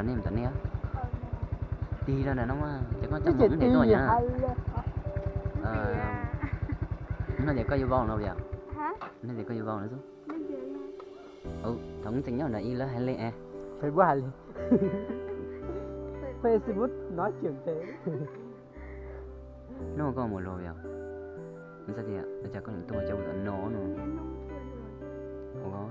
Nej mus tom nej. Tig rau ntawm no mas ces koj coj mus nej tuaj na. No tias koj yuav vau no yom? No tias koj yuav vau no xwb. Thaum ntxeev nyob ntawd ib lawv hais li, Facebook hais li, Facebook nói chuyện thế. No koj mus los yom? Xav tias ua cas koj niam tuaj cov ua tom no no. Ua,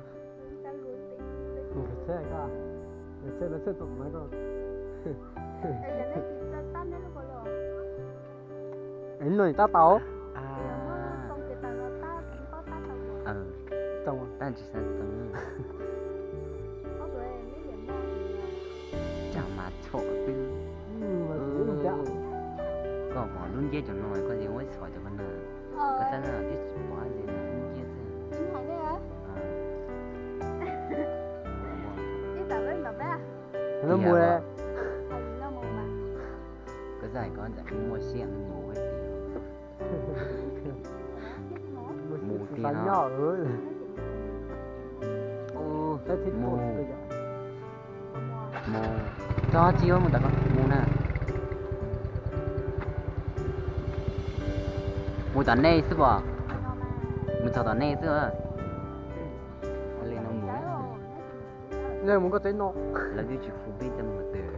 no tab tau. Tab tsis xav tau. Cag mas txhom twb. Koj mos lub nciab cov no koj tsis muab txhom cov ko na. Koj xav na twb tsis pom li lub nciab xwb. Mus, koj xav ko muaj siab mus tiag. Mus tiag no. Mus, mus, tso tsis mus tom ko mus na. Mus tom nej xwb pom. Mus txog tom nej xwb. Li no mus, mus koj teb no. Lawv twb tsis hu peb cov mus twg.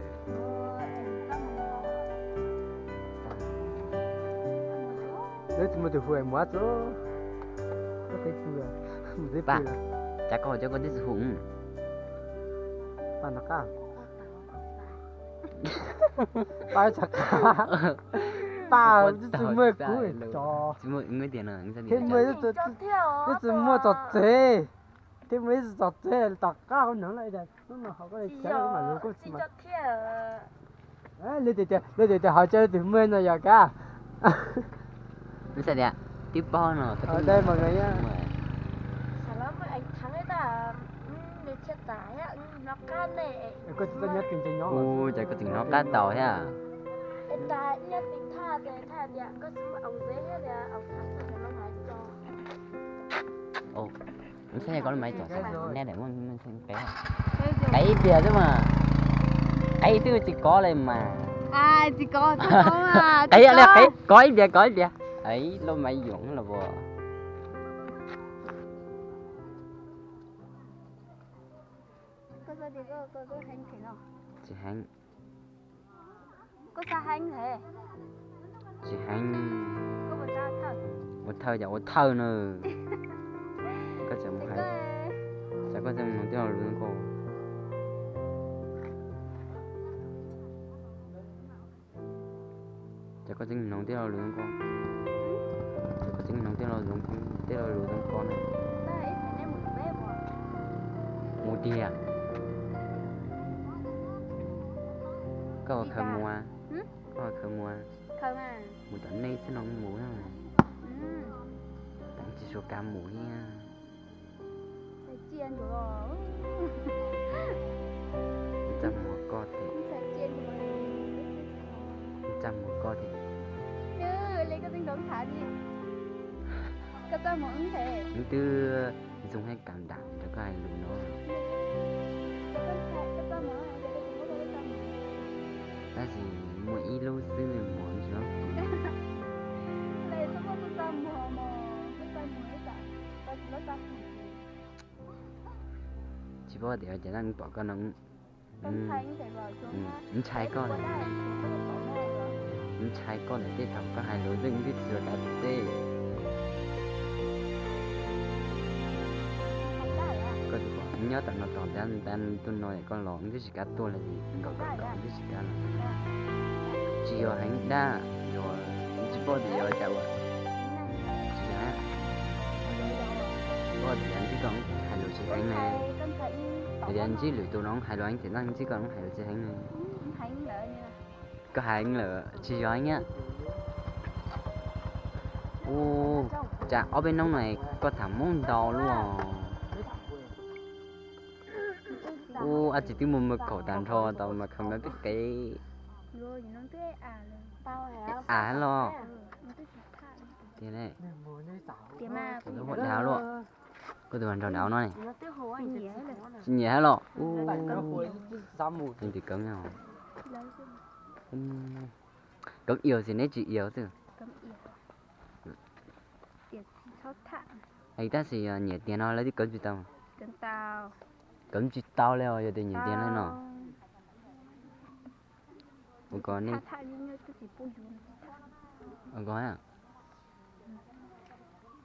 Lawv tsis muaj tus hu mus txog. Koj teb pw, mus teb pw. Cas koj cov koj twb tsis hu. Pab nrog qab. Pab tsis qab. Pab twb tsis muaj kuv tso. Thiab muaj, twb tsis muaj txog tsev. Thiab muaj ib txoj tsev tom qab hauv no lawm, hnub no ho koj li chav mam lug kuj tsis mas. Lawv tias, lawv tias tias ho coj tus muaj no yog kab. Xav tias twb paub no, dai mas koj tsis tau nyob twg nyob. Ua cas koj tseem hnov qab tau thiab? Mus saib koj lub maiv tsom saib neb daim muaj qev ib pliag xwb mas. Qev xwb tsis kov li mas. Qev, qev, kov ib pliag, kov ib pliag. Lub maiv yoom los puas. Tsis heev. Tsis heev. Ua thawj cas ua thawj na. Koj tseem mus hais, cas koj tseem mus nug tij laug lus zoo nkauj. Cas koj tseem nug tij laug lus zoo nkauj. Cas koj tseem nug tij laug lus zoo nkauj, tij laug lus zoo nkauj na. Mus tiag. Koj ua khaws mus, koj ua khaws mus. Mus tom nej xwb no mus na. Tsis suav kav mus thiab. Txaj muag koj thiab. Txaj muag koj thiab. Nws twb zoo thiab kav dam rau koj hais lus no. Tab sis muaj ib lub xwb muag ntsis. Tsis paub tias cas nej pom koj no. Ntshai koj, ntshai koj ntawm tej thaum koj hais lus zeej twb tsis ua dab tsi. Koj nyob tom no tos ntab ntab tus no koj los twb tsis kav tuaj li, nkauj nkauj twb tsis kav los. Tsis yog heev dab, yog tsis paub tias yog cas ua. Tsis yog, paub tias ntsib koj hais lus tsis heev ne. Hais tias ntsib lwm tus no hais lus heev tiam no ntsib koj hais lus tsis heev ne. Koj heev lawm tsis yog heev. Ua cas ob peb hnub no koj tham Hmoob ntau luaj. Ua ab tsis twb muaj muaj khaum tag nrho tau mas khaum no peb kev. A los. Tiag ne. Ua dav luaj. Koj tus hluas nraug nraud no ne? Tsis nyiam thiab los? Leej twg koob, koob ias xwb neb tsis ias xwb. Es tab sis nyiam tiag no lawv twb koob tsis tau. Koob tsis tau li os, yog tias nyiam tiag no. Ua ko,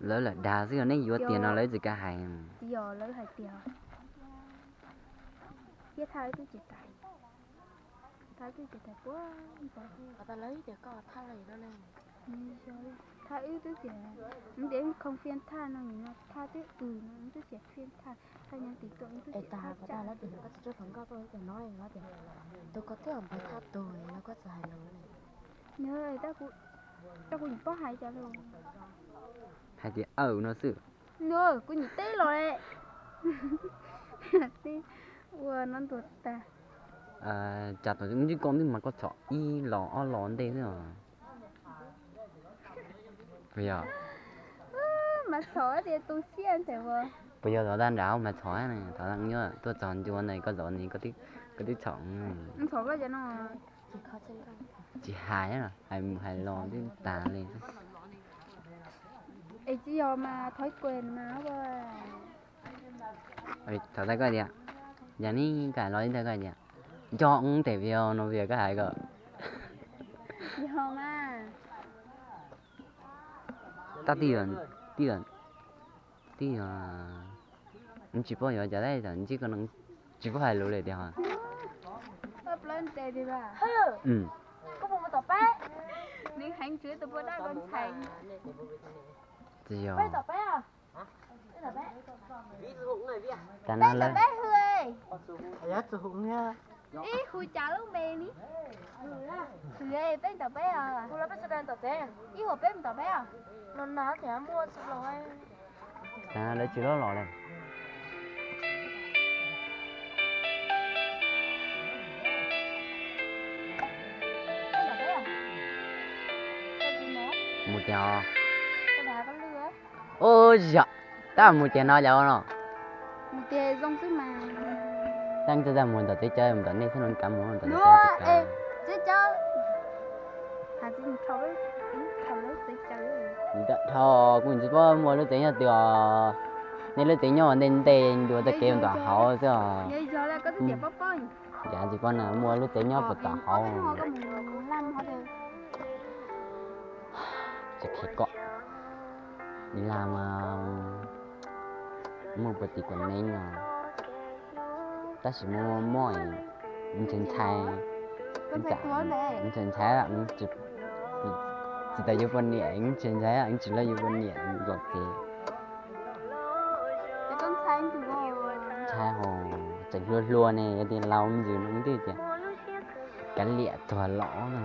lawv lam dag xwb, yog neb yuav tiag no lawv tsis kam hais. Thaj wb twb tias, wb tias wb khoom fiaj thaj no, no thaj twb w no wb twb tias fiaj thaj, thaj nyob tim tuaj wb twb tias thaj tsam. Tus ko twb npawg thaj tug no koj txawm hais no. Nws, tab kuv nyuam paub hais cas los. Hais tias aw no xwb. Nws, kuv nyuam teb los lawm. Ua no ntuag tag. Tsam tom ntsib koj ntej mas koj txhom ib los ob los ntej xwb os. Puas yog? Mas txhom tias tu siab ntawm ua. Puas yog thov tag nrad mas txhom, thov tag nyob tuaj txog ncua ntawd koj zov ntawd koj twb txhom. Tsis hais, hais mus hais los twb tas li. Es tsis yog mas thov kues mas. Thov tag koj tias, yog neb koj hais los ib tag koj tias, nco ntawm video no video koj hais ko. Yog mas. Tab tij, tij, tij, tsis paub yuav cas tab sis ntsib koj no tsis paub hais lus li tiag. Tsis yog. Tas no lawm. Ib hu cas lub me ni. Hwm, peb ntaus peb os. Ib huam peb mus tom peb os. Tas no lawv tsis loj los lawm. Mus tiag os. Ua yog, tab mus tiag no yog no. Tab txawj txaj mus tom tsev cav, mus tom nej xwb no kav mus tom tsev cav. Dhau kuv tsis paub muaj lub tsev nyob twg os. Nej lub tsev nyob ua ntej ntej dua txoj kev mus tom hauv xwb os. Yav tsis paub na muaj lub tsev nyob puas tom hauv. Tsis kheev kom lag mas muaj puas tim kom neeb no. Tab sis muaj mob, ntshe ntshai, ntshe ntshai, tsis tau yuav poj niam, ntshe ntshai tsis lawv yuav poj niam los ces ntshai ho tseem hlua hlua ne, yog tias laus me ntsis no twb tias kav liam tuag los no.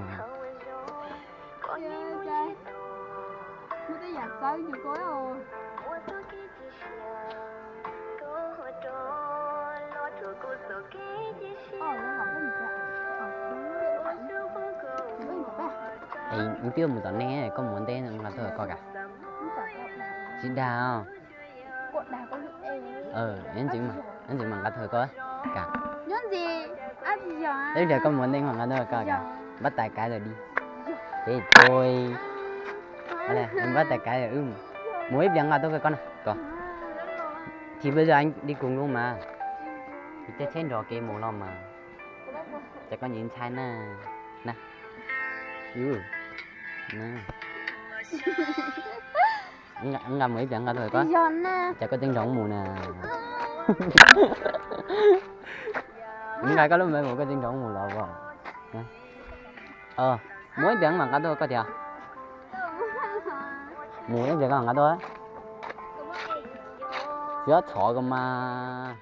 Es twb mus tom nej, koj mus ua ntej nqa tuaj koj kam. Tsis dag os. Nyob ntxiv mas nqa tuaj koj kam. Ib pliag koj mus ua ntej nqa tuaj koj kam. Npab tais kav lawm di. Ces tui. Npab tais kav lawm wb mus ib pliag nqa tuaj koj na kom. Chim peb zaj di kus lub mas. Tej tsheb nrog kev mus los mas. Ces koj nyiam ntshai na. Na. Nqa mus ib pliag nqa tuaj koj. Ces koj tseem nrog mus na. Nqa koj lub me mus koj tseem nrog mus los as. Mus ib pliag mas nqa tuaj koj tiag. Mus ib pliag koj nqa tuaj. Tsis txhob koj mas.